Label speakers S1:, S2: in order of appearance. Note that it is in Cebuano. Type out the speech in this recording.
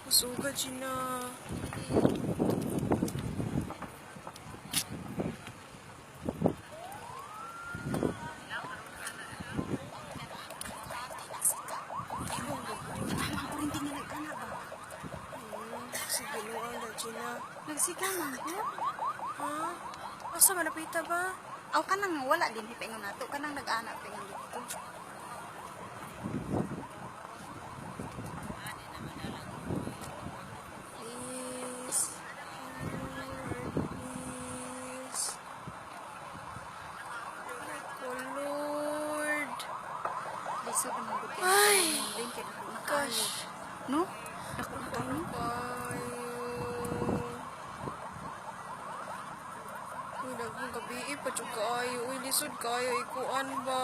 S1: Musuga, Gina.
S2: Tama ko rin din nag-ana ba?
S1: Sige, nuang na, Gina.
S2: Nagsika man ko.
S1: Ha? Asa malapita ba?
S2: Aw kanang wala din hipaingon nato kanang nag-ana pa ingon dito.
S1: Please. Lord, please. Ko, Lord.
S2: Lisod man gud kay.
S1: Ay,
S2: din kay dako na kaayo.
S1: Gosh.
S2: No? Dako na kaayo.
S1: Kayo. Uy, daghang gabi pa jud kaayo. Uy, lisod kaayo ikuan ba?